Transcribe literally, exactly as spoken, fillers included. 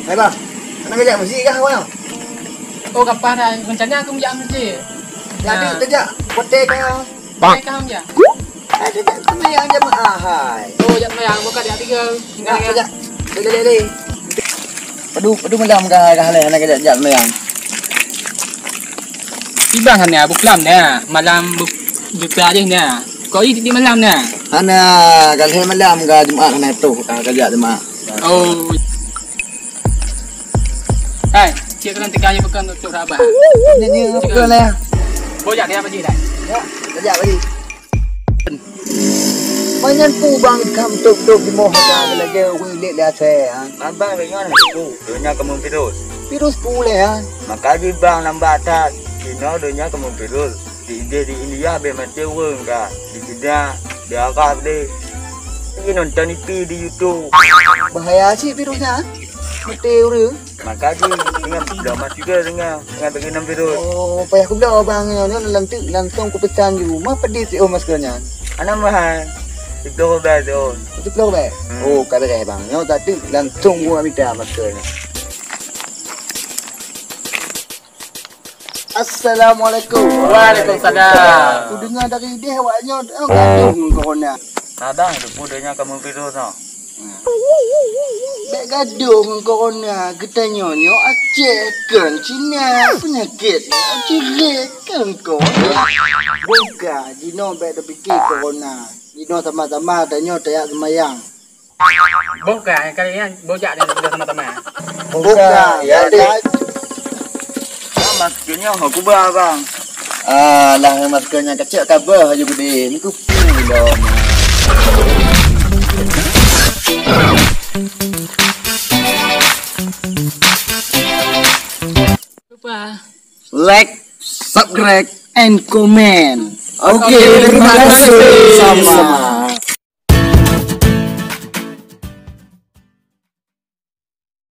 Hai bang, hana kajak masjid kah awak? Oh, kapah dah. Rencana aku jak masjid. Jadi kajak kote kah? Kote kah jak? Ada tak semayang jemaah hai? Oh, jak semayang, bukan jak tiga. Enggak, kajak. Boleh, boleh, boleh. Padu, padu malam kah, kah leh, hana kajak jak semayang. Ibang hana, buklam dah. Malam bu-, buka je dah. Kau ni titik malam dah. Hana, kah leh malam kah Jumaat hana tu, kah kajak jemaah. Oh. Hai, cik kalian tengah je pekan untuk rabah. Ni, ni, betul lah. Bojak dia apa je dah? Ya, kajak lagi. Banyak pu bang kam tok-tok di moh dah lagi wilik dah saya. Abang dengan pu, dunia kamu virus. Virus pu leh, ha? Maka di bang lambat tak, kino dunia kamu virus. Di India, di India, be mati urang ka. Di Cina, di Arab deh. Ini nonton I P di YouTube. Bahaya sih virusnya, ha? Mati urang. Maka di dengan belum masuk ke dengan, dengan bagi enam virus. Oh, payah aku dah bang, ni langsung, langsung aku pesan di rumah pedis oh maskernya. Anak mahal. Itu dah tu. Itu belum, eh? Hmm. Oh, kata bang. Nyo tadi langsung gua minta maskernya. Assalamualaikum. Waalaikumsalam. Ku dengar dari dia awak nyoe, oh, gaduh ngon corona. Abang, tu pun dengar kamu virus tu. Bek gaduh ngon corona, geutanyoe nyoe Aceh kon Cina, penyakit nyoe cirek kon corona. Buka, jinoe bek terpikir corona. Jinoe sama-sama tanyoe tayak semayang. Boh ka, kali nyan bojak nyan sudah sama-sama. Boh ka, ya, dek. Maksudnya aku bah, bang. Alah, maksudnya kecil kabah aja gede. Ni kupi dah. Lupa. Like, subscribe, and comment. Oke, terima kasih. Sama.